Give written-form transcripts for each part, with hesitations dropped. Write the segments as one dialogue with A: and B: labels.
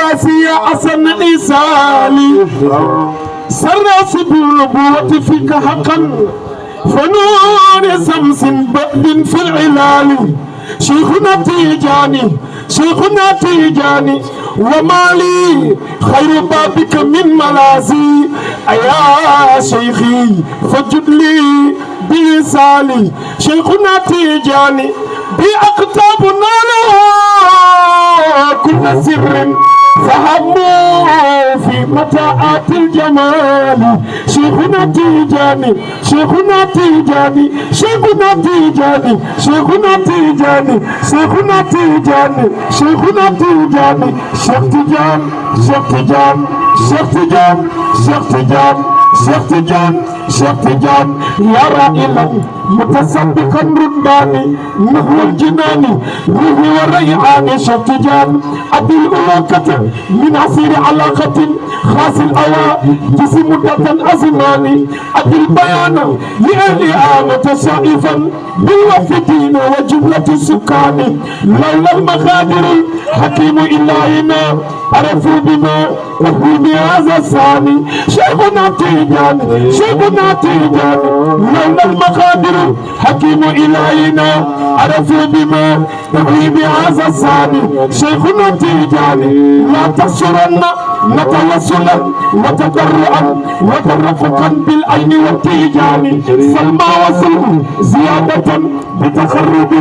A: العباسية حسن إيسالي سرس بالنبوة فيك حقا فنون شمس بدء في العلال شيخنا تيجاني شيخنا تيجاني ومالي خير بابك من ملازي أيا شيخي فجد لي بيسالي شيخنا تيجاني بأقطابنا له كل سر فهموا في متاعات الجمال شيخنا تيجاني شيخنا تيجاني شيخنا تيجاني شيخنا تيجاني شيخنا تيجاني شيخنا تيجاني شيخ تيجان شيخ تيجان شيخ تيجان شيخ تيجان شيخ تيجان شيخ تيجان يا رائلا متصدقا رباني نحو الجنان روحي وريعاني شيخ تيجان أبي الألوكة من عصير علاقة خاص الأواء جسم مدة أزماني أبي البيان لأهل آمة شائفا بالوفدين وجملة السكان لولا المخادر حكيم إلهنا عرفوا بما وهو بهذا الثاني شيخنا تيجان شيخنا تيجان لولا المخادر حكيم إلهنا عرفوا بما وهو بهذا الثاني شيخنا تيجان لا تحشرن نتوسلا وتضرعا وترفقا بالعين والتيجان سلمى وسلم زيادة بتخرب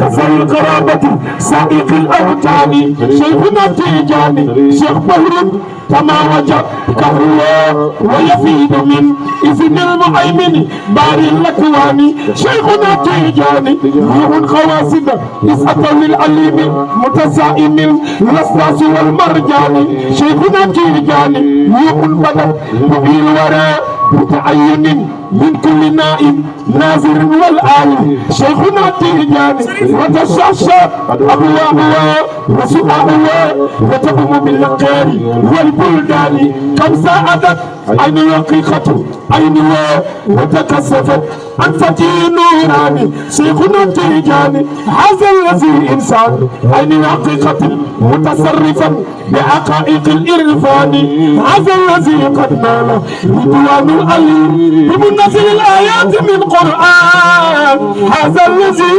A: كسر القرابة سائق الأوتان شيخنا تيجاني شيخ بهر كما وجد كهو ويفيد من إذن المؤمن باري الأكوان شيخنا تيجاني روح خواسد إسأة للعليم متسائم الأساس والمرجان شيخنا تيجاني روح بدر مبين وراء متعين من كل نائم ناظر والآل شيخنا تيجاني وتشعشع أبوابها وسؤالها وتقوم باللقار والبلدان كم ساعدت عين الحقيقة عينها وتكسفت عن فتي نوراني شيخنا تيجاني هذا الذي إنسان عين الحقيقة متصرفا بحقائق الإرفان هذا الذي قد نال رضوان العلي بمنزل الآيات من قرآن هذا الذي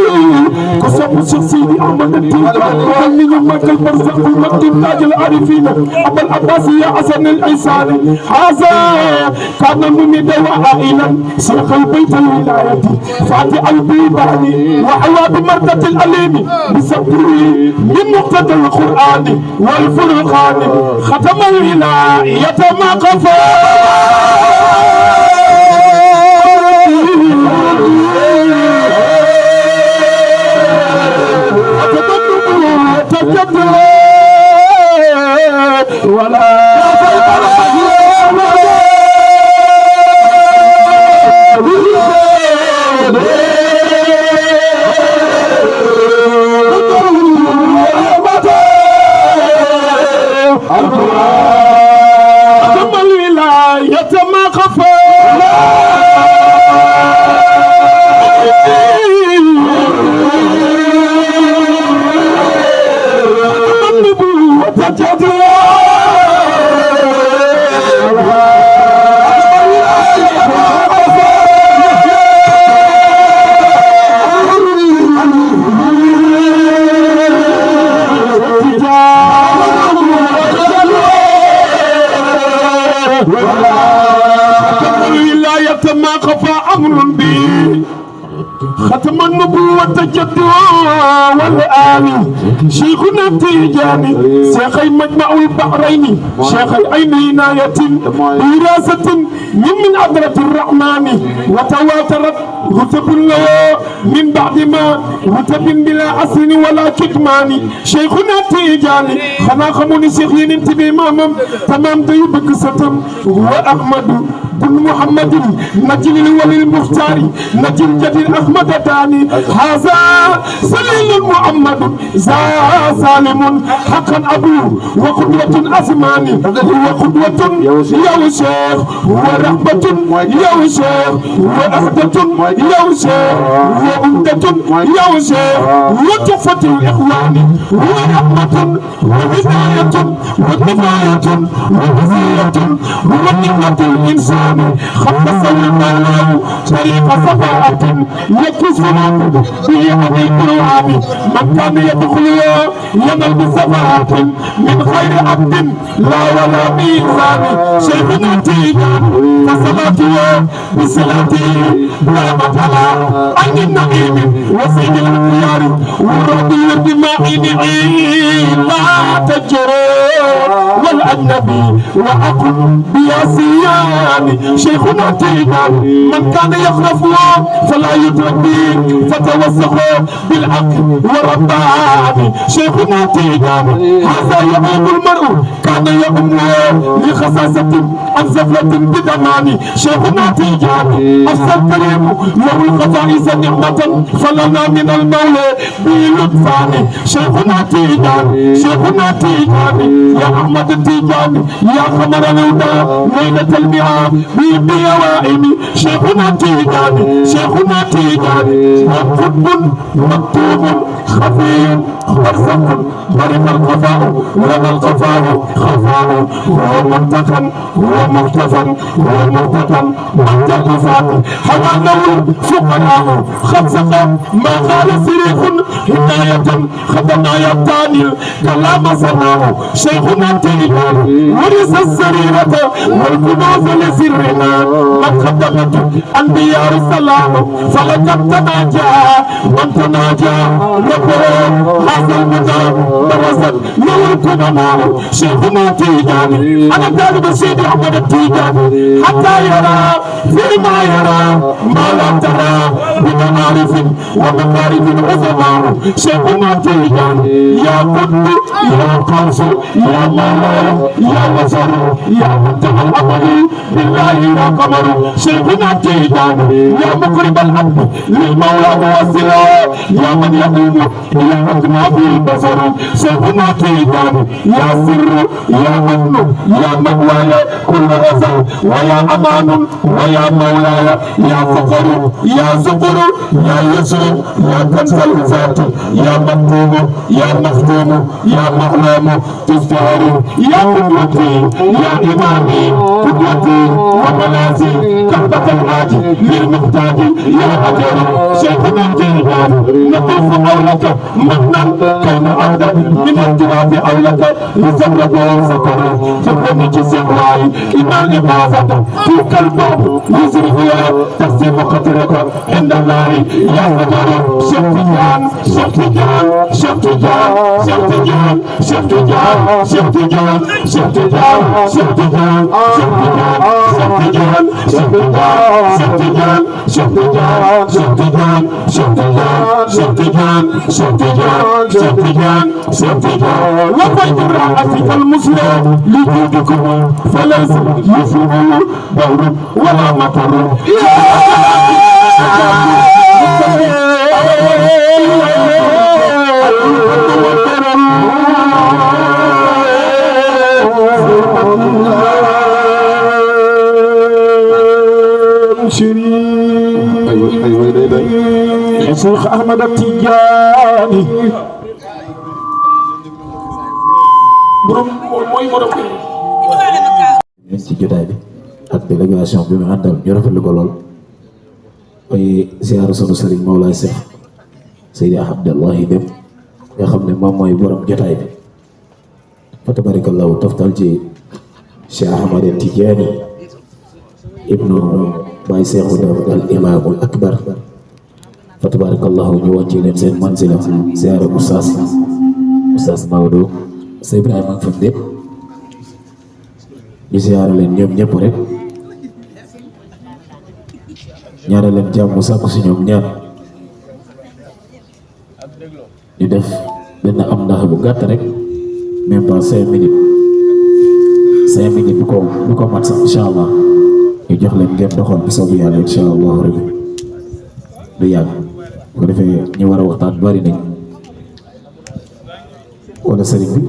A: كسب شخصي أحمد التيجاني من يمك البرزق المكتب تاج العارفين أبا العباس يا حسن العيساني هذا كان ممد وعائلا شيخ البيت الولاية فاتح البيباني وحوى بمردة الأليم بسبره من مقتضى القرآن والفرقان ختم الولاية ما قفى ولا ختم النبوة جد والآل شيخنا التيجاني شيخي مجمع البحرين شيخي عين عناية دراسة من عذرة الرحمن وتواترت رتب له من بعد ما رتب بلا عسل ولا كتمان شيخنا التيجاني خنا خموني شيخين انتبه مامم تمام ديبك ستم هو أحمد بن محمد نجل الولي المختار نجل جديد أحمد داني هذا سليل محمد زا سالم حقا أبوه وقدوة أزماني هو قدوة يا شيخ ورحمة يا شيخ وأهدة يا شيخ وأمدة يا شيخ وتحفة الإخوان ورحمة وهداية وكفاية وهزية ونعمة الإنسان خلص المال طريق صفاءة يكسر في أبي القرآن من كان يدخل ينال بصفاءة من خير عبد لا ولا ميزان شيخنا تيجان فصلاته بصلاته لا مثلا عن النعيم وسيد الأخيار وربي الدماء لا تجري والأجنبي وأقل بياسيان شيخنا تيجان من كان يخرف فلا يدرك به فتوسخوا بالعقل والرباني شيخنا تيجان هذا يقوم المرء كان يقوم لخصاصة عن زفلة بدماني شيخنا تيجان أفضل كريم له الخصائص نعمة فلنا من المولى بلطفاني شيخنا تيجان شيخنا تيجان يا أحمد التيجاني يا خمر الهدى ليلة الميعاد بوائم شيخنا تيجاني شيخنا تيجاني وقطب مكتوب خفي برزق برم القفاء لنا القفاء خفاء هو منتقم هو مختفى هو مرتقم بعد القفاء حوانه فقراء خفق ما قال سريخ هداية خدنا يبتاني كلام صناه شيخنا تيجاني ورث السريرة والكنوز لسرنا من خدمت أنبياء السلام فلقد تناجى من تناجى ربه هذا المدى برزت يلقنا شيخنا تيجاني أنا طالب سيدي أحمد التيجاني حتى يرى فيما يرى ما لا ترى بمعارف ومقارب عظماء شيخنا تيجاني يا قطب يا قوس يا مولاي يا وزر يا منتهى الأمر بالله يا قمر شيخنا تيجاني يا مقرب الحق للمولى موصلا يا من يقوم إلى أكناف البصر شيخنا تيجاني يا سر يا أمن يا مولى كل غزل ويا أمان ويا مولاي يا فقر يا زبر يا يسر يا كنز الوفاة يا مكتوب يا مخدوم يا مغلوم تزدهر يا قدوتي يا إمامي قدوتي وملاذي كعبة الحاج للمحتاج يا أجر شيخنا تيجاني نطوف حولك مهنا كون عهدا من التراب حولك يزرق سكر جبرني جزء راي إيمان إباظة فوق الباب يزرقها تقسيم قدرك عند الله يا فجر شفتجان شفتجان شفتجان شفتجان شفتجان شفتجان شفتجان شفتجان شفتجان شفتجان شفتجان شفتجان شفتجان شفتجان شفتجان شفتجان وفيد رأسك المسلم لجودكم فليس يفهم دور ولا مطر شيخ أحمد التيجاني
B: ci jotaay bi ak délégation bi mu àndal ñu rafetlu ko lool ay ziar sunu sëriñ Mawlaay Seex Seydi Abdallahi Dem nga xam ne moom mooy borom jotaay bi fa tabarakallahu toftal ci Cheikh Ahmad Tidiane ibnu Baay Seexu Dem al imaamul akbar fa tabarakallahu ñu wàcce leen seen mansila ziyaara Oustaz Maodo sa Ibrahima ak fam dépp ñu ziyaara leen ñoom ñëpp rek ñaanal leen jàmm sàkku si ñoom ñaan ñu def benn am ndax bu gàtt rek même pas 5 minutes du ko mat sax incha allah ñu jox leen ngeen doxal bi soobu yàlla incha allah rabbi du yàgg bu ko defee ñu war a waxtaan bari nañ wala sëriñ bi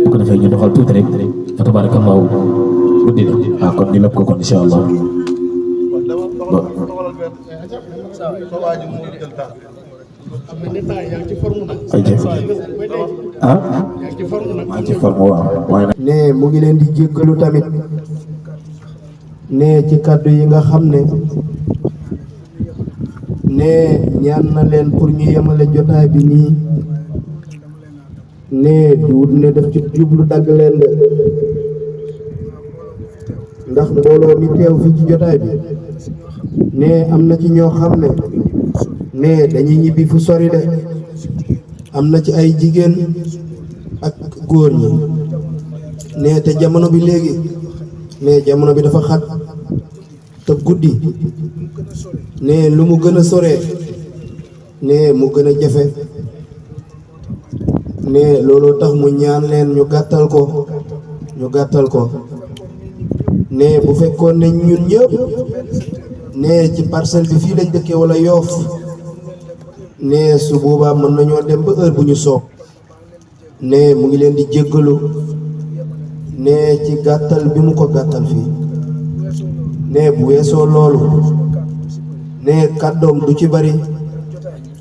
B: bu ko defee ñu doxal tuuti rek fa tabarakallahu guddi na kon ñu lépp ko kon incha allah ay jëf maa ci forme waaw waaye nag
C: ne mu ngi leen di jéggalu tamit ne ci kàddu yi nga xam ne ñaan na leen pour ñu yemale jotaay bi nii ne duut ne def ci jublu dagg leen de ndax mbooloo mi teew fi ci jotaay bi ne am na ci ñoo xam ne dañuy ñibbi fu sori de am na ci ay jigéen ak góor ñi ne te jamono bi léegi ne jamono bi dafa xat te guddi ne lu mu gën a soree ne mu gën a jafe ne loolu tax mu ñaan leen ñu gàttal ko ne bu fekkoon ne ñun ñëpp ne ci parcelle bi fii lañ dëkkee wala Yoof ne su boobaa mën nañoo dem ba heure bu ñu soob ne mu ngi leen di jéggalu ne ci gàttal bi mu ko gàttal fii ne bu weesoo loolu ne kàddoom du ci bari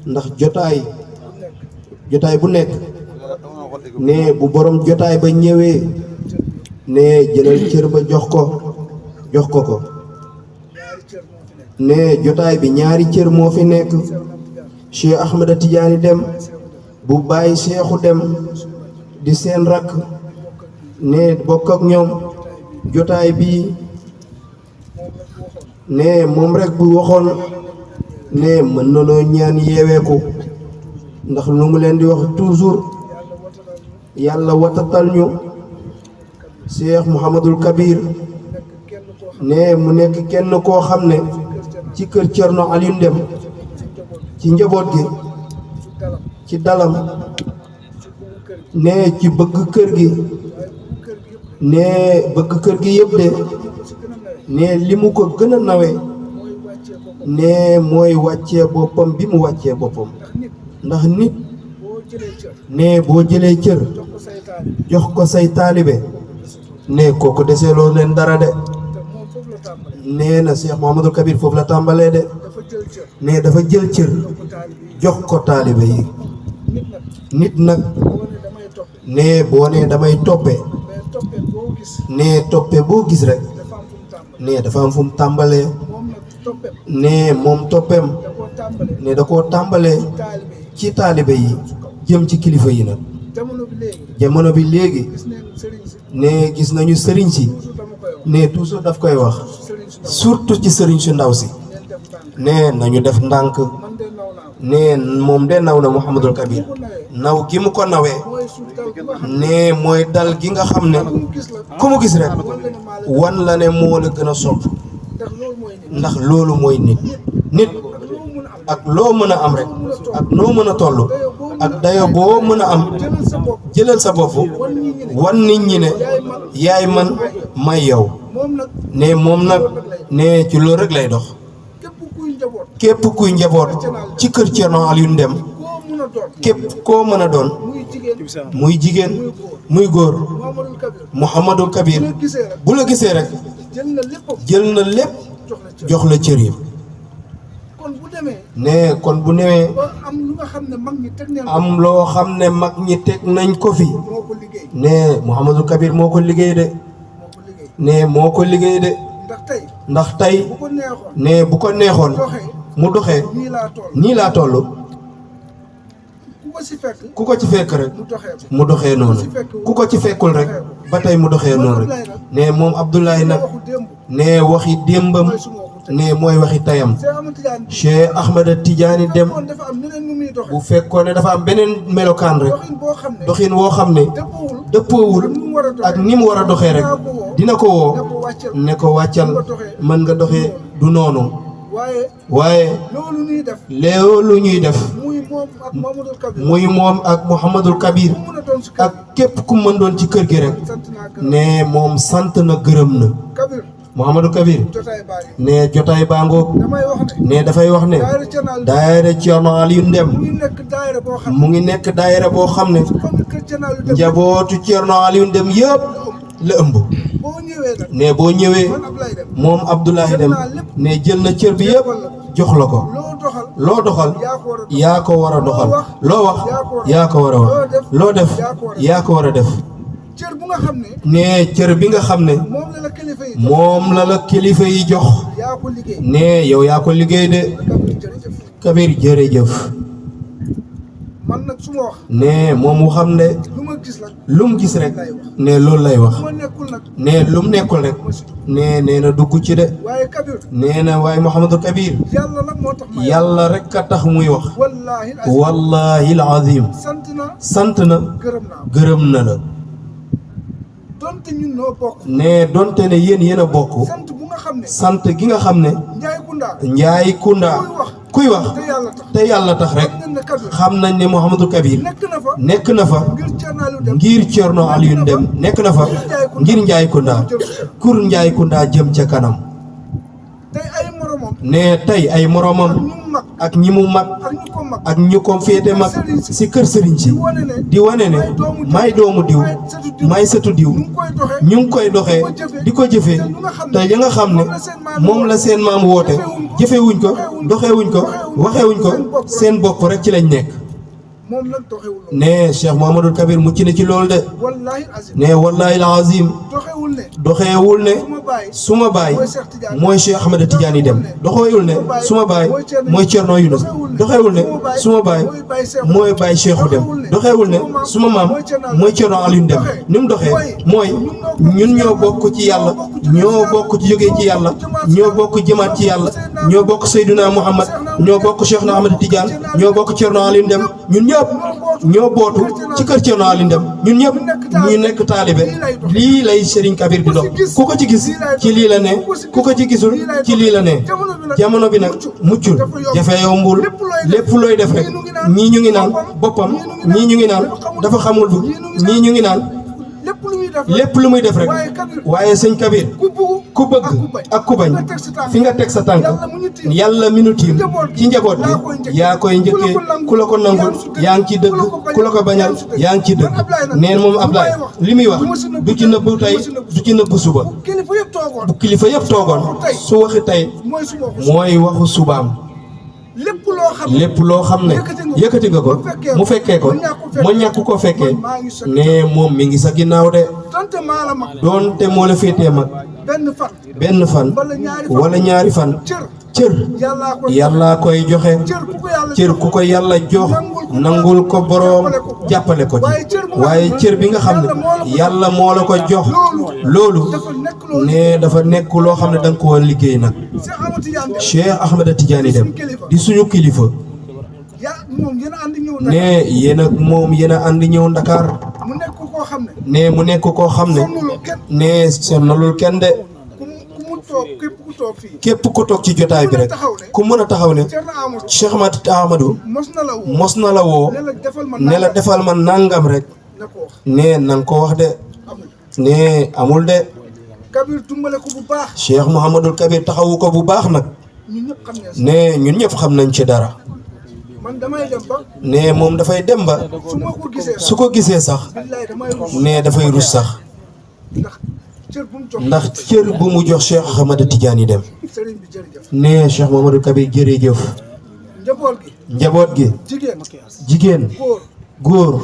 C: ndax jotaay bu nekk ne bu borom jotaay ba ñëwee ne jëlal cër ba jox ko ne jotaay bi ñaari cër moo fi nekk Cheikh Ahmada Tidiane dem bu bàyyi Cheikhu dem di seen rakk ne bokk ak ñoom jotaay bi ne moom rek bu waxoon ne mën nanoo ñaan yeeweeku ndax lu mu leen di wax toujours yàlla watatal ñu Cheikh Mouhamadul Kabir ne mu nekk kenn koo xam ne ci kër Cerno Aliou Ndem ci njaboot gi ci dalam ne ci bëgg kër gi ne bëgg kër gi yëpp de ne li mu ko gën a nawe ne mooy wàccee boppam bi mu wàccee boppam ndax nit ne boo jëlee cër jox ko say taalibe ne kooku deseeloo leen dara de nee na Cheikh Mouhamadul Kabir foofu la tàmbalee de ne dafa jël cër jox ko taalibe yi nit nag ne boo nee damay toppe ne toppe boo gis rek ne dafa am fu mu tàmbalee ne moom toppeem ne da koo tàmbalee ci taalibe yi jëm ci kilifa yi nag jamono bi léegi ne gis nañu sëriñ si ne toujours daf koy wax surtout ci sëriñ su ndaw si ne nañu def ndànk ne moom de naw na Mouhamadul Kabir naw gi mu ko nawee ne mooy dal gi nga xam ne ku mu gis rek wan la ne moo la gën a sopp ndax loolu mooy nit ak loo mën a am rek ak noo mën a toll ak dayo boo mën a am jëlal sa bopp wan nit ñi ne yaay man may yow ne moom nag ne ci loolu rek lay dox képp kuy njaboot ci kër Cerno Aliou Ndem képp koo mën a doon muy jigéen muy góor Mouhamadul Kabir bu la gisee rek jël na lépp jox la cër yi ne kon bu newee am loo xam ne mag ñi teg nañ ko fi ne Mouhamadul Kabir moo ko liggéey de ne moo ko liggéey de ndax tey ne bu ko neexoon mu doxee nii laa toll ku ko ci fekk rek mu doxee noonu ku ko ci fekkul rek ba tey mu doxee noonu rek ne moom Abdoulaye nag ne waxi démbam
D: mooy suma waxu tey
C: ne mooy waxi tayam
D: Cheikh Ahmad Tidiane
C: Cheikh Ahmada Tidiane Dem
D: kon dafa am neneen nu muy doxe
C: bu fekkoon ne dafa am beneen melokaan rek
D: doxin boo xam ne
C: doxin woo xam ne
D: dëppoowul
C: dëppoowul ak ni mu war a doxee rek dina ko woo ne ko wàccal mën nga doxee du noonu waaye
D: loolu ñuy def
C: loolu ñuy def
D: muy moom ak Mamadou Kabir
C: muy moom ak Mouhamadul Kabir
D: mu mën a doon si kër
C: ak képp ku mën doon ci kër gi rek
D: sant naa gërëm
C: ne moom sant na gërëm na
D: Kabir
C: Mouhamadou Kabir
D: jotaay baa ngi
C: ne jotaay baa ngoog
D: damay wax ne
C: ne dafay wax ne
D: daayira Canal
C: daayira Thierno Aliou Ndem
D: mu ngi nekk daayira boo xam
C: mu ngi nekk daayira boo xam ne
D: comme kër Canal yu dem
C: njabootu Thierno Aliou Ndem yëpp la ëmb
D: boo ñëwee nag
C: ne boo ñëwee
D: man Ablaye Dem
C: moom Abdoulaye Dem ne jël na cër bi yëpp jox la ko
D: loo doxal
C: loo doxal yaa ko war a doxal loo wax yaa ko war a wax loo def yaa ko war a def
D: cër bu nga xam ne
C: ne cër bi nga xam ne
D: moom la la kilifa yi
C: moom la la kilifa yi jox
D: yaa ko liggéey
C: ne yow yaa ko liggéey de
D: Kabir jërëjëf
C: Kabir jërëjëf
D: man nag su ma wax
C: ne moom mu xam ne
D: lu ma gis la
C: lu mu gis rek ne loolu lay wax
D: su ma nekkul nag
C: ne lu mu nekkul rek ne nee na dugg ci de
D: waaye Kabir
C: nee na waaye Mouhamadou Kabir
D: yàlla la moo tax ma
C: yàlla rek a tax muy wax
D: wallaahi
C: wallahi alazim
D: sant na
C: sant na
D: gërëm naa
C: gërëm na la
D: donte ñun noo bokk
C: ne donte ne yéen a bokk
D: sant bu nga xam ne
C: sant gi nga xam ne
D: Njaay Kunda
C: Njaay Kunda kuy wax
D: te yàlla tax
C: te yàlla tax rek
D: xam nañ ne Kabir
C: xam nañ ne Mouhamadou Kabir
D: nekk na fa
C: nekk na fa
D: ngir Thierno Aliou Dem
C: ngir Thierno Aliou Dem nekk na fa ngir Njaay Kunda kur Njaay Kunda jëm ca kanam
D: tey ay moromam
C: ne tey ay moromam
D: ñu mag
C: ak ñi mu mag
D: ak ñu ko mag
C: ak ñu ko féete mag si kër sëriñ si di wane ne may doomu diw may sëtu diw ñu ngi koy doxee di ko jëfee te ya nga xam ne moom la seen maam woote jëfewuñ ko doxewuñ ko waxewuñ ko seen bopp rek ci lañ nekk
D: moom nag doxewul loolu
C: ne Cheikh Mouhamadou Kabir mucc na ci loolu de
D: wallaahi azim
C: ne wallahi alazim
D: doxewul ne
C: doxeewul ne
D: su ma bàyyi
C: suma baay mooy Cheikh Ahmada Tidiane Dem doxewul ne suma baay mooy Thierno Younus doxewul ne suma baay mooy Baye Cheikhou Dem doxewul ne suma maam mooy Thierno Aliou Dem ni mu doxee mooy ñun ñoo bokk ci yàlla ñoo bokk ci jógee ci yàlla ñoo bokk jëmaat ci yàlla ñoo bokk Seydina Muhammad ñoo bokk Cheikh na Ahmada Tidiane ñoo bokk Thierno Aliou Dem ñun ñëpp ñoo bootu ci kër Thierno Aliou Dem ñun ñëpp ñu nekk taalibe lii lay Serigne Kabir di dox ku ko ci gis ci lii la ne ku ko ci gisul ci lii la ne jamono bi nag muccul jafe yombul lépp looy def rek ñii ñu ngi naan boppam ñii ñu ngi naan dafa xamul bu ñii ñu ngi naan lépp lu muy def rek waaye sëñ Kabir ku bëgg ak ku bañ fi nga teg sa tànk yàlla mi nu tiim ci njaboot bi yaa koy njëkkee ku la ko nangul yaa ngi ci dëgg ku la ko bañal yaa ngi ci dëgg neen moom Ablaye li muy wax du ci nëbbu tey du ci nëbbu suba bu kilifa yëpp toogoon su waxi tey mooy waxu subaam lépp loo xam ne yëkkati nga ko mu fekkee ko mu ñàkk ko fekkee ne moom mi ngi sa ginnaaw de doonte moo la féetee mag benn fan wala ñaari fan cër yàllaa koy joxe cër ku ko yàlla jox nangul ko boroom jàppale ko ci waaye cër bi nga xam ne yàlla moo la ko jox loolu ne dafa nekk loo xam ne da nga ko war liggéey nag Cheikh Ahmada Tidiane Dem di suñu kilifa ne yéen ak moom yéen a ànd ñëw Ndakaar ne mu nekk koo xam ne ne sonnalul kenn de képp ku toog ci jotaay bi rek ku mën a taxaw ne Cheikh Ahmadou mos na la woo ne la defal ma nangam rek ne nanga ko wax de ne amul de Cheikh Mouhamadul Kabir taxawu ko bu baax nag ne ñun ñëpp xam nañ ci dara ne moom dafay dem ba su ko gisee sax ne dafay rus sax ndax cër bu mu jox Cheikh Ahmada Tidiane Dem ne Cheikh Mouhamadou Kabir jërëjëf njaboot gi jigéen góor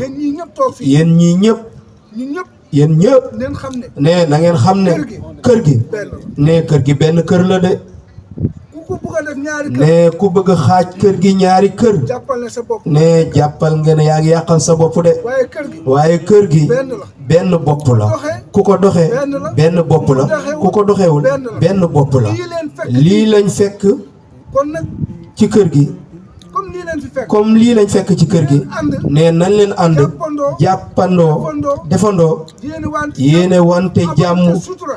C: yéen ñii ñëpp yéen ñëpp ne na ngeen xam ne kër gi ne kër gi benn kër la de ne ku bëgg a xaaj kër gi ñaari kër ne jàppal nga ne yaa ngi yàqal sa bopp de waaye kër gi benn bopp la ku ko doxee benn bopp la ku ko doxewul benn bopp la lii lañ fekk
D: kon nag
C: ci kër gi
D: comme lii leen fi fekk
C: comme lii lañ fekk ci kër gi ne nañ leen ànd jàppandoo defandoo yéene wante jàmm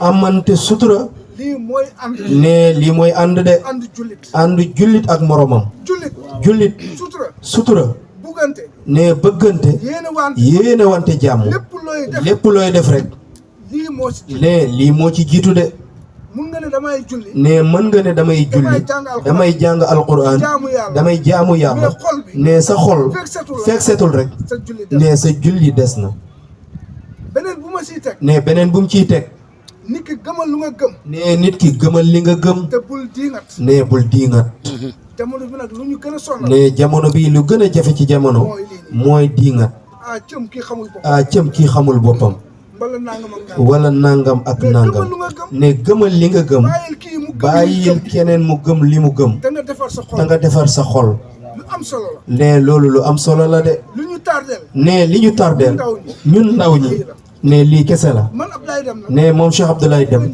C: amante sutura
D: lii mooy ànd
C: ne lii mooy ànd de
D: ànd jullit
C: ànd jullit ak moromam jullit sutura
D: buggante
C: ne bëggante yéene wante jàmm lépp looy def rek
D: lii moo ci
C: ne lii moo ci jiitu de
D: mun nga ne damay julli
C: ne mën nga ne damay julli damay jàng alquran damay jaamu yàlla ne sa xol fekk setul rek ne sa julli des na
D: beneen bu ma siy teg
C: ne beneen bu mu ciy teg
D: nit ki gëmal lu nga gëm
C: ne nit ki gëmal li nga gëm
D: te bul diingat
C: ne bul diingat
D: jamono bi nag lu ñu gën a sonal
C: ne jamono bi lu gën a jafe ci jamono mooy diingat
D: cëm kii xamul boppam
C: cëm kii xamul boppam wala nangam ak nangam ne gëmal li nga gëm bàyyil keneen mu gëm li mu gëm
D: te
C: nga defar sa xol
D: lu am solo la
C: ne loolu lu am solo la de
D: lu ñu tardeel
C: ne li ñu tardeel ñun ndaw ñi ne lii kese la
D: man Abdoulaye Deme
C: ne moom Cheikh Abdoulaye Deme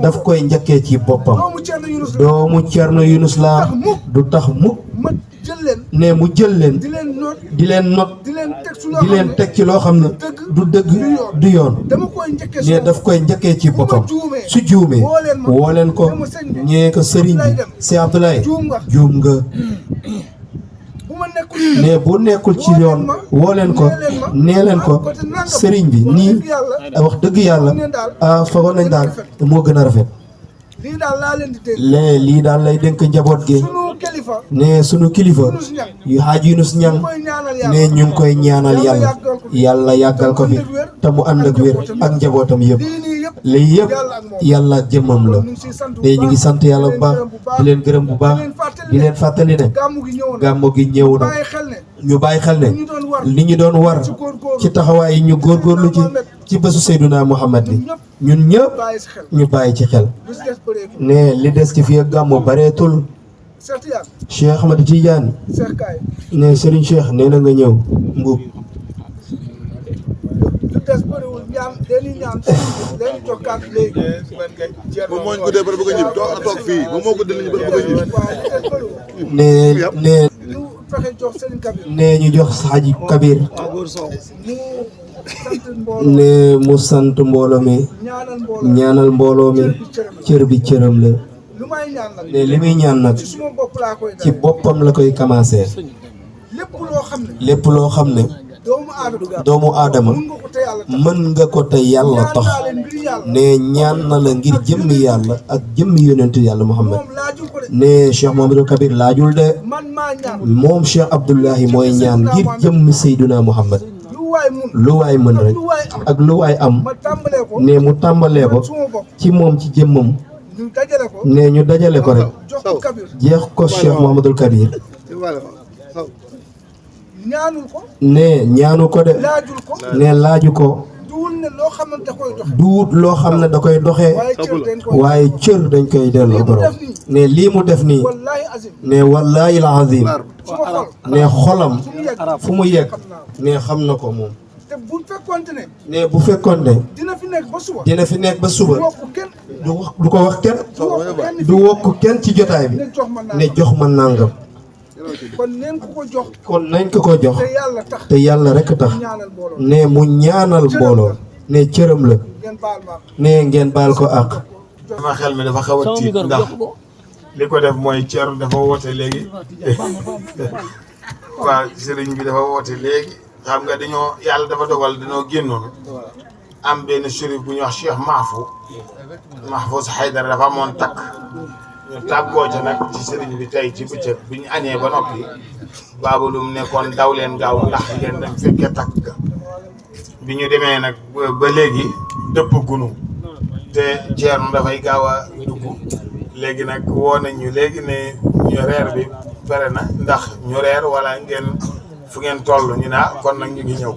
C: daf koy njëkkee ci boppam doomu Thierno Yunus la du tax mukk ne mu jël leen di leen not di leen teg ci loo xam ne du dëgg du yoon ne daf koy njëkkee ci boppam su juumee woo leen ko ñee ko sëriñ bi si Abdoulaye juum nga ne bu nekkul ci yoon woo leen ko nee leen ko sëriñ bi nii wax dëgg yàlla fagoon nañ daal moo gën a rafet
D: lii daal laa leen di dénk
C: lii daal lay dénk njaboot gi ne sunu kilifa yu Haaj Yunus Ñang ne ñu ngi koy ñaanal yàlla yàggal ko fi te mu ànd ak wér ak njabootam yëpp lii yëpp yàlla jëmmam la te ñu ngi sant yàlla bu baax di leen gërëm bu baax di leen fàttali ne gàmmu gi ñëw na ñu bàyyi xel ne li ñu doon war ci taxawaay yi ñu góorgóorlu ci bésu Seyduna Muhammad bi ñun ñëpp ñu bàyyi ci xel ne li des ci fii ak gàmmu bareetul Cheikh Ahmad Tidiane ne Serigne Cheikh nee na nga ñëw Mbuub
E: moom moo ñu guddee ba bëgg a ñibbi toog fii moom moo guddee ba bëgg a ñibbi.
C: ne ñu jox Haji Kabir ne mu sant mbooloo mi ñaanal mbooloo mi cër bi cëram la ne li muy ñaan nag ci boppam la koy commencé lépp loo xam ne doomu aadama mën nga ko te yàlla tax ne ñaan na la ngir jëmmi yàlla ak jëmmi yonentu yàlla Muhammad ne Cheikh Mouhamadou Kabir laajul de moom Cheikh Abdoulahi mooy ñaan ngir jëmmi Seyduna Muhammad lu waay mën rek ak lu waay am ne mu tàmbalee ko ci moom ci jëmmam ne ñu dajale ko rek jeex ko Cheikh Mouhamadou Kabir ne ñaanu ko de ne laaju ko duut loo xam ne da koy doxee waaye cër dañ koy delloo borom ne lii mu def nii ne wallaahi al azim ne xolam fu mu yegg ne xam na ko moom ne bu fekkoon ne dina fi nekk ba suba du ko wax kenn du wokk kenn ci jotaay bi ne jox ma nàngam kon nañ ko ko jox te yàlla rekk tax ne mu ñaanal mbooloo ne cëram la ne ngeen baal ko àq.
A: sama xel mi dafa xaw a tiit ndax li ko def mooy Thierno dafa woote léegi waaw sëriñ bi dafa woote léegi xam nga dañoo yàlla dafa dogal dañoo génnoon am benn chérif bu ñuy wax Cheikh Mahfouz Haydara dafa amoon takk ñu tàggoo ca nag ci sëriñ bi tey ci bëccëg bi ñu añee ba noppi baabalum nekkoon daw leen gaaw ndax ngeen dem fekkee takk ga bi ñu demee nag ba léegi dëpp gunu te Thierno dafay gaaw a dugg léegi nag woo nañ ñu léegi ne ñu reer bi pare na ndax ñu reer wala ngeen fu ngeen toll ñu naa kon nag ñu ngi ñëw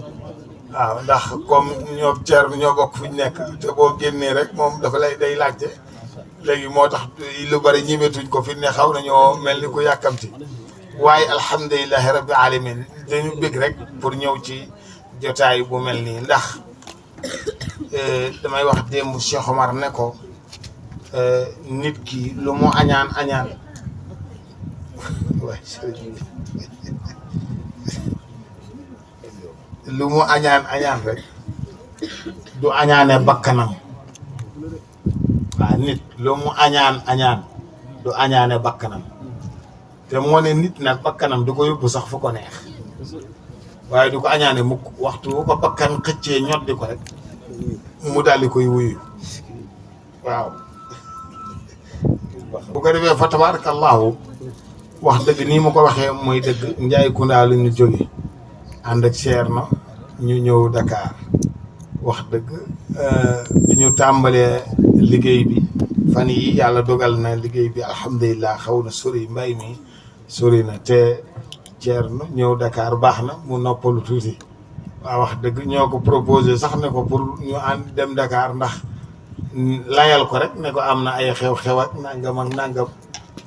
A: waaw ndax comme ñoo Thierno ñoo bokk fu ñu nekk te boo génnee rek moom dafa lay day laajte léegi moo tax lu bari ñimetuñ ko fi ne xaw nañoo mel ni ku yàkkamti waaye alhamdulilahi rabbi alamin dañu bëgg rek pour ñëw ci jotaay bu mel nii ndax damay wax démb Cheikh Omar ne ko nit ki lu mu añaan waaye lu mu añaan rek du añaane bakkanam waaw nit lu mu añaan du añaane bakkanam te moo ne nit nag bakkanam du ko yóbbu sax fu ko neex waaye du ko añaane mukk waxtu bu ko bakkan xëccee ñoddi ko rek mu daal di koy wuyu waaw bu ko defee fa tabarakallahu wax dëgg nii ma ko waxee mooy dëgg Njaay Kunda lu ñu jóge ànd ak Ceerno ñu ñëw Dakar wax dëgg bi ñu tàmbalee liggéey bi fan yi yàlla dogal na liggéey bi alhamdulilah xaw na sori mbay mi sori na te Ceerno ñëw Dakar baax na mu noppalu tuuti waaw wax dëgg ñoo ko proposé sax ne ko pour ñu ànd dem Dakar ndax layal ko rek ne ko am na ay xew-xew ak nangam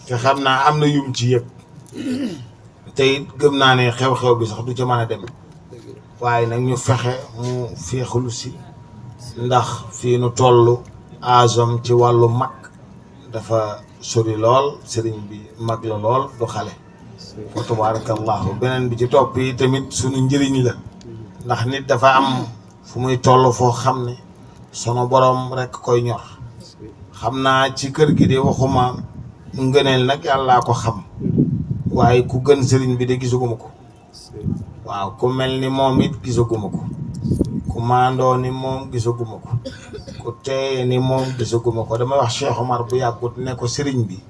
A: te xam naa am na yum ci yëpp te it gëm naa ne xew-xew bi sax du ca mën a dem waaye nag ñu fexe mu féexalu si ndax fii nu toll âge-am ci wàllu mag dafa sori lool sëriñ bi mag la lool du xale fa tabarakallahu beneen bi ci topp yi tamit suñu njëriñ la ndax nit dafa am fu muy toll foo xam ne sunu borom rek koy ñor xam naa ci kër gi de waxuma ngëneel nag yàllaa ko xam waaye ku gën sëriñ bi de gisaguma ko waaw ku mel ni moom it gisaguma ko ku maandoo ni moom gisaguma ko ku teeye ni moom gisaguma ko damay wax Cheikh Omar bu yàggut ne ko sëriñ bi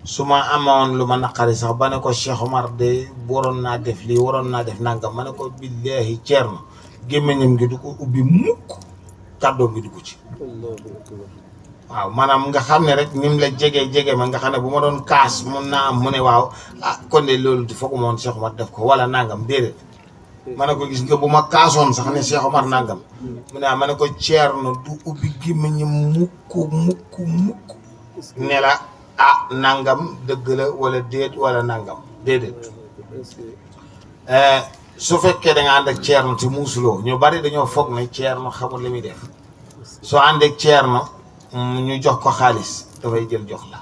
A: su ma amoon lu ma naqari sax ba ne ko Cheikh Omar de waroon naa def lii waroon naa def nangam ma ne ko billaahi Ceerno gémmiñam gi du ko ubbi mukk kàddoom gi du ko ci waaw maanaam nga xam ne rek nim la jege ma nga xam ne bu ma doon kaas mun naa am mu ne waaw kon de loolu di foog moon Cheikh Omar def ko wala nangam déedéet ma ne ko gis nga bu ma kaasoon sax ne Cheikh Omar nangam mu ne ma ne ko Ceerno du ubbi gémmiñam mukk ne la nangam dëgg la wala déet wala nangam déedéet su fekkee da nga ànd ak Ceerno te muusuloo ñu bari dañoo foog ne Ceerno xamul li muy def soo ànd ak Ceerno ñu jox ko xaalis dafay jël jox la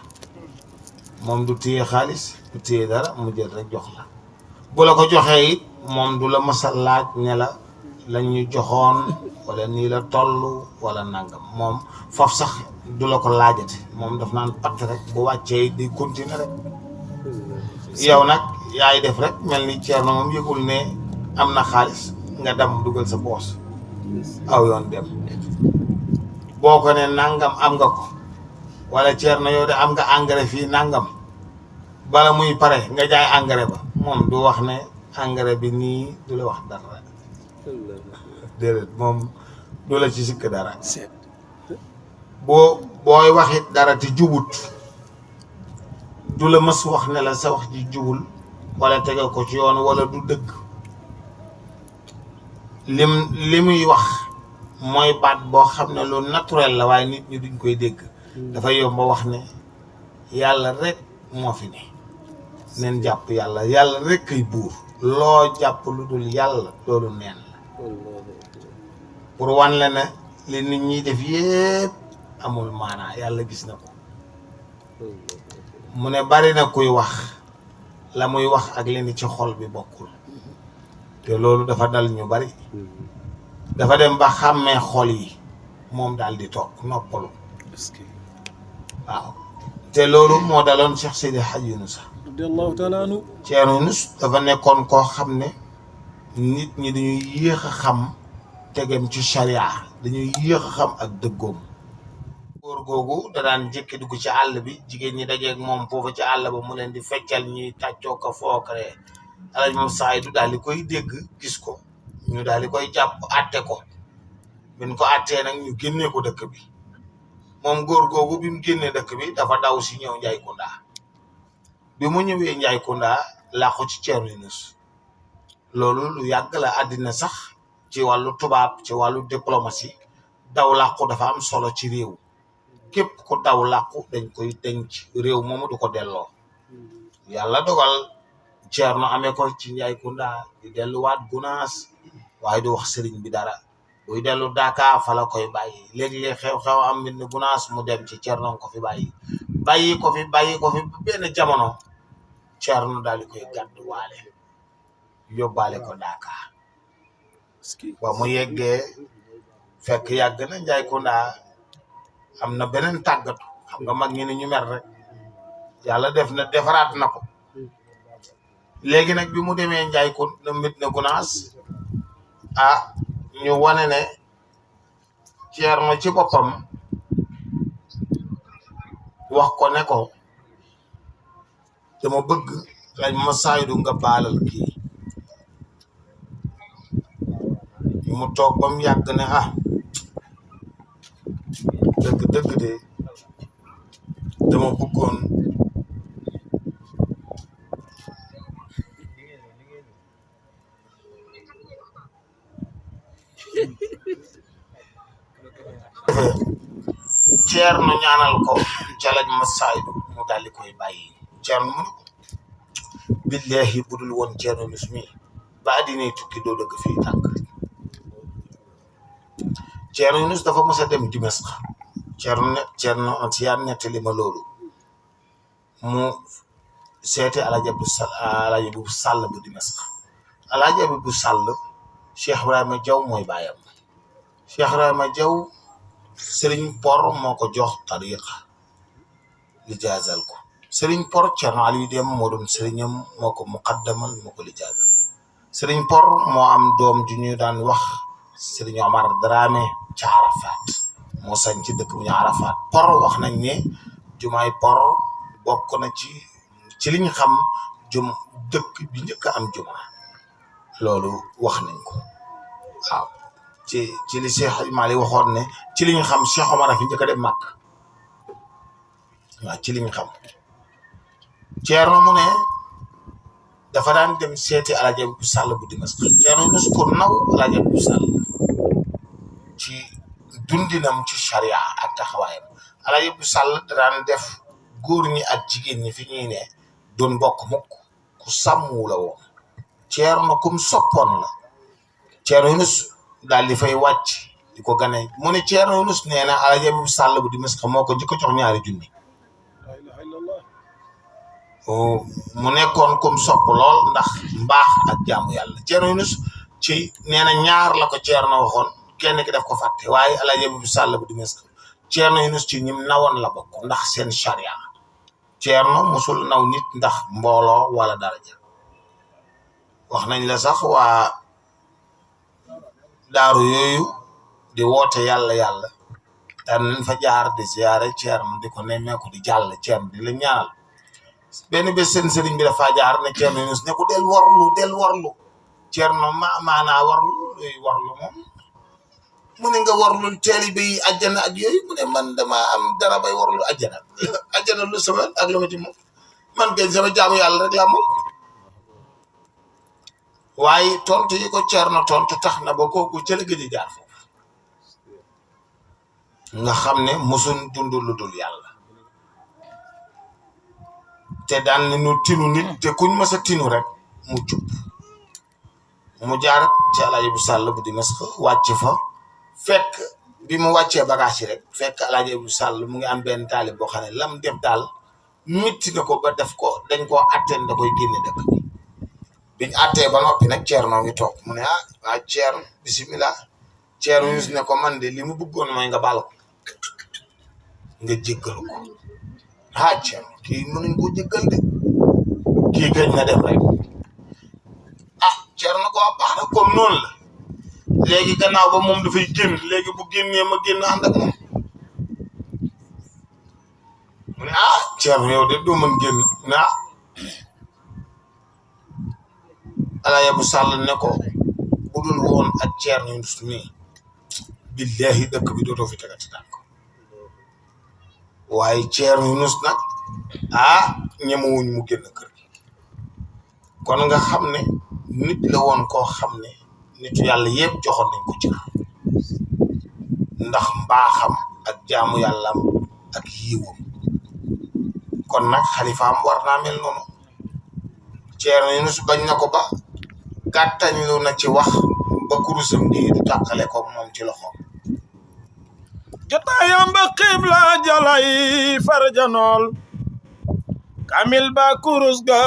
A: moom du téye xaalis du téye dara mu jël rek jox la bu la ko joxee it moom du la masa laaj ne la lañ ñu joxoon wala nii la toll wala nangam moom foofu sax du la ko laajate moom daf naan patt rek bu wàccee di continuer rek yow nag yaay def rek mel ni Ceerno moom yëgul ne am na xaalis nga dem dugal sa poos aw yoon dem boo ko ne nangam am nga ko wala Ceerno yow de am nga engrais fii nangam bala muy pare nga jaay engrais ba moom du wax ne engrais bi nii du la wax dara déedéet moom du la ci sikk dara booy waxit dara te jubut du la mës wax ne la sa wax ji jubul wala tege ko ci yoon wala du dëgg li muy wax mooy baat boo xam ne lu naturel la waaye nit ñi duñ koy dégg dafa yomb wax ne yàlla rek moo fi ne neen jàpp yàlla rek kay buur loo jàpp lu dul yàlla loolu neen la pour wan la ne li nit ñi def yépp amul maanaa yàlla gis na ko mu ne bari na kuy wax la muy wax ak li ni ci xol bi bokkul te loolu dafa dal ñu bari dafa dem ba xàmmee xol yi moom daal di toog noppalu waaw te loolu moo daloon Cheikh Seydi Hadji Yunus radiyallahu taala anhu Cheikh Yunus dafa nekkoon koo xam ne nit ñi dañuy yéex a xam tegem ci charia dañuy yéex a xam ak dëggoom góor googu da daan jékki dugg ci àll bi jigéen ñi dajeeg moom foofu ci àll ba mu leen di feccal ñuy tàccoo ko fookaree alaj moom saay du daal di koy dégg gis ko ñu daal di koy jàpp àtte ko bin ko àttee nag ñu génnee ko dëkk bi moom góor googu bi mu génnee dëkk bi dafa daw si ñëw Njaay Kunda bi mu ñëwee Njaay Kunda làqu ci Ceerno Yunus loolu lu yàgg la àddina sax ci wàllu tubaab ci wàllu diplomatie daw làqu dafa am solo ci réew képp ku daw làqu dañ koy denc réew moomu du ko delloo yàlla dogal Ceerno amee ko ci Njaay Kunda di delluwaat Gunaas waaye du wax sëriñ bi dara buy dellu Dakar fa la koy bàyyi léegi-léeg xew-xew am mbir ne gunaas mu dem ci Cerno ko fi bàyyi ko fi benn jamono Cerno daal di koy gàddu waale yóbbaale ko Dakar ba mu yeggee fekk yàgg na Njaay Kunda am na beneen tàggatu xam nga mag ñi ni ñu mer rek yàlla def na defaraat na ko léegi nag bi mu demee Njaay Kunda Medina Gunaas ñu wane ne Cerno ci boppam wax ko ne ko dama bëgg lañ ma saydu nga baalal kii mu toog ba mu yàgg ne dëgg de dama bëggoon Cerno ñaanal ko ca lañ ma saydu mu daal di koy bàyyi Cerno mu billahi budul woon Cerno Yunus mi ba addinay tukki doo dëgg fii tànk Cerno Yunus dafa mos a dem Dimask Cerno Antiyaan nettali ma loolu mu seete Alaaji Abu Sàll bu Dimask Alaaji Abu Sàll Cheikh Ibrahima Jaw mooy baayam Cheikh Ibrahima Jaw Sëriñ Por moo ko jox tariqa lijaazal ko Sëriñ Por Cerno Aliou Dem moo doon sëriñam moo ko muqaddamal moo ko lijaazal Sëriñ Por moo am doom ju ñu daan wax Sëriñ Omar Dramé ca Arafat moo sañ ci dëkk bu ñu Arafat Por wax nañ ne jumaay Por bokk na ci liñ xam dëkk bi njëkk a am juma loolu wax nañ ko waaw ci li Cheikh Mali waxoon ne ci liñ xam Cheikh Omar fi njëkk a dem Màkk waaw ci liñ xam Cerno mu ne dafa daan dem seeti Alaaji Abu Sàll bu Dimask Cerno Yunus ko naw Alaaji Abu Sàll ci dundinam ci charia ak taxawaayam Alaaji Abu Sàll daan def góor ñi ak jigéen ñi fi ñuy ne doon bokk mukk ku sàmmu la woon Cerno kum soppoon la Cerno Yunus daal di fay wàcc di ko gane mu ne Cerno Yunus nee na Alaaji Abu Sàll bu Dimask moo ko jëkk jox ñaari junni mu nekkoon comme sopp lool ndax mbaax ak jaamu yàlla Cerno Yunus ci nee na ñaar la ko Cerno waxoon kenn ki daf ko fàtte waaye Alaaji Abu Sàll bu Dimask Cerno Yunus ci ñim nawoon la bokk ndax seen charia Cerno musul naw nit ndax mbooloo wala daraja wax nañ la sax waa daaru yooyu di woote yàlla daan nañ fa jaar di ziyaare Cerno di ko nemmeeku di jàll Cerno di la ñaanal benn bés seen sëriñ bi dafa jaar ne Cerno Yunus ne ko del warlu Cerno maanaa warlu moom mu ne nga warlul taalibe yi àjjana ak yooyu mu ne man dama am dara bay warlu àjjana lu sama ak lu ma ci moom man kay sama jaamu yàlla rek laa moom waaye tontu yi ko Cerno tontu tax na ba kooku ca la gëj a jaar foofu nga xam ne musuñ dund lu dul yàlla te daan nañu tinu nit te kuñ mës a tinu rek mu jub mu jaar ci Alaaji Abu Sàll bu Dimask wàcc fa fekk bi mu wàccee bagage yi rek fekk Alaaji Abu Sàll mu ngi am benn taalib boo xam ne lam def daal mitti na ko ba def ko dañ koo atteen da koy génne dëkk bi biñ attee ba noppi nag Cerno ngi toog mu ne waa Cerno bisimilah Cerno Yunus ne ko man de li mu bëggoon mooy nga baal ko nga jéggalu ko Cerno kii mënuñ ko jéggal de kii gëj na dem rek Cerno ko baax na comme noonu la léegi gannaaw ba moom dafay génn léegi bu génnee ma génn ànd ak moom mu ne Cerno yow de doo mën génn mu ne Alaaji Abu Sàll ne ko budul woon ak Cerno Yunus mi billahi dëkk bi dootoo fi tegati tànk waaye Cerno Yunus nag ñemewuñ mu génn kër gi kon nga xam ne nit la woon koo xam ne nitu yàlla yëpp joxoon nañ ko cër ndax mbaaxam ak jaamu yàllam ak yiwam kon nag xalifaam war naa mel noonu Cerno Yunus bañ na ko ba gàttañlu na ci wax ba kurusam di du tàqale ko moom ci loxoom
F: jotaayam ba xibla jalay farjanool kamil ba kurus ga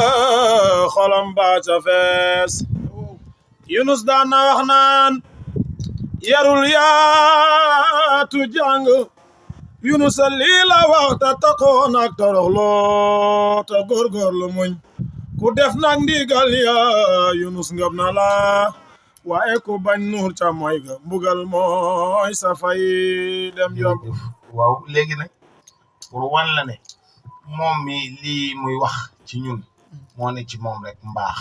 F: xolam ba ca fees Yunus daan na wax naan yarul yaatu jàng Yunus lii la wax te taxoon ak toroxloo te góorgóorlu muñ ku def nag ndigal ya Yunus ngëb na la waaye ku bañ nuur ca mooy ga mbugal mooy sa fay dem yomb
A: waaw léegi nag pour wan la ne moom mi lii muy wax ci ñun moo ne ci moom rek mbaax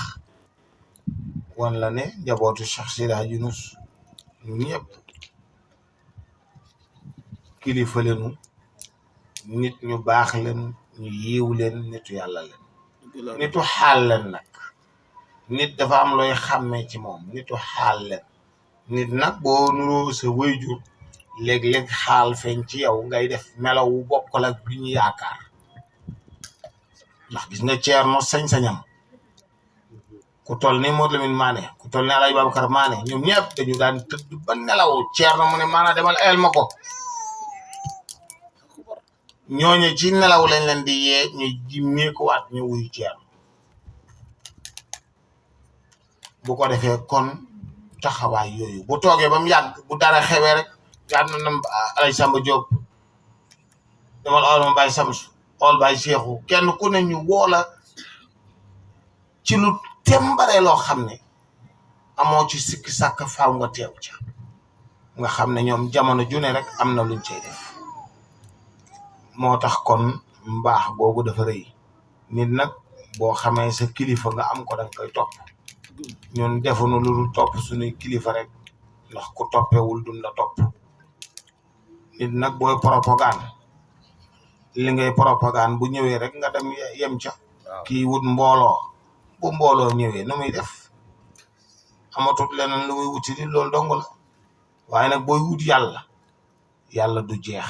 A: wan la ne njabootu Cheikh Seydi Hadji Yunus ñëpp kilifa leenu nit ñu baax leen ñu yiiw leen nitu yàlla leen nitu xaal leen nag nit dafa am looy xàmmee ci moom nitu xaal leen nit nag boo nuroo sa wayjur léeg-léeg xaal feeñ ci yow ngay def melaw wu bokkal ak bi ñu yaakaar ndax gis nga Ceerno sañ-sañam ku toll ni Modou Lamine Mané ku toll ni Alaaji Babacar Mané ñoom ñëpp dañu daan tëdd ba nelaw Ceerno mu ne maanaam demal el ma ko ñooñu ci nelaw lañ leen di yee ñu jimmeekuwaat ñu wuyu Ceerno bu ko defee kon taxawaay yooyu bu toogee ba mu yàgg bu dara xewee rek yàgg na Alaaji Samba Diop demal ool ma Baye Samsu ool Baye Seexu kenn ku ne ñu woola ci lu tembare loo xam ne amoo ci sikki sàkk faaw nga teew ca nga xam ne ñoom jamono june rek am na luñ cey def moo tax kon mbaax googu dafa rëy nit nag boo xamee sa kilifa nga am ko danga koy topp ñun defuñu lu dul topp suñuy kilifa rek ndax ku toppewul dun la topp nit nag booy propagande li ngay propagande bu ñëwee rek nga dem yem ca kii wut mbooloo bu mbooloo ñëwee nu muy def amatut leneen lu muy wuti di loolu dong la waaye nag booy wut yàlla du jeex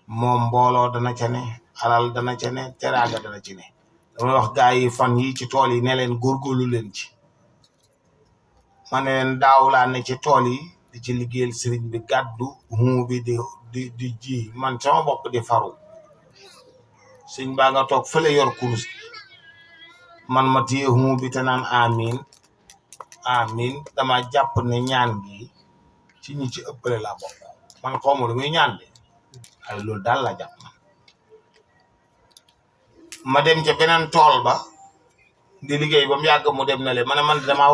A: moom mbooloo dana ca ne alal dana ca ne teraanga dana ci ne damay wax gaa yi fan yi ci tool yi ne leen góorgóorlu leen ci ma ne leen daaw laa ne ci tool yi di ci liggéeyal sëriñ bi gàddu huu bi di ji man sama bopp di faru sëñ baa nga toog fële yor kurus man ma téye huu bi te naan amin amin dama jàpp ne ñaan gi ci ñi ci ëppale laa bokk man xawma lu muy ñaan de ay loolu daal la jàpp ma dem ca beneen tool ba di liggéey ba mu yàgg mu dem na le ma ne man dama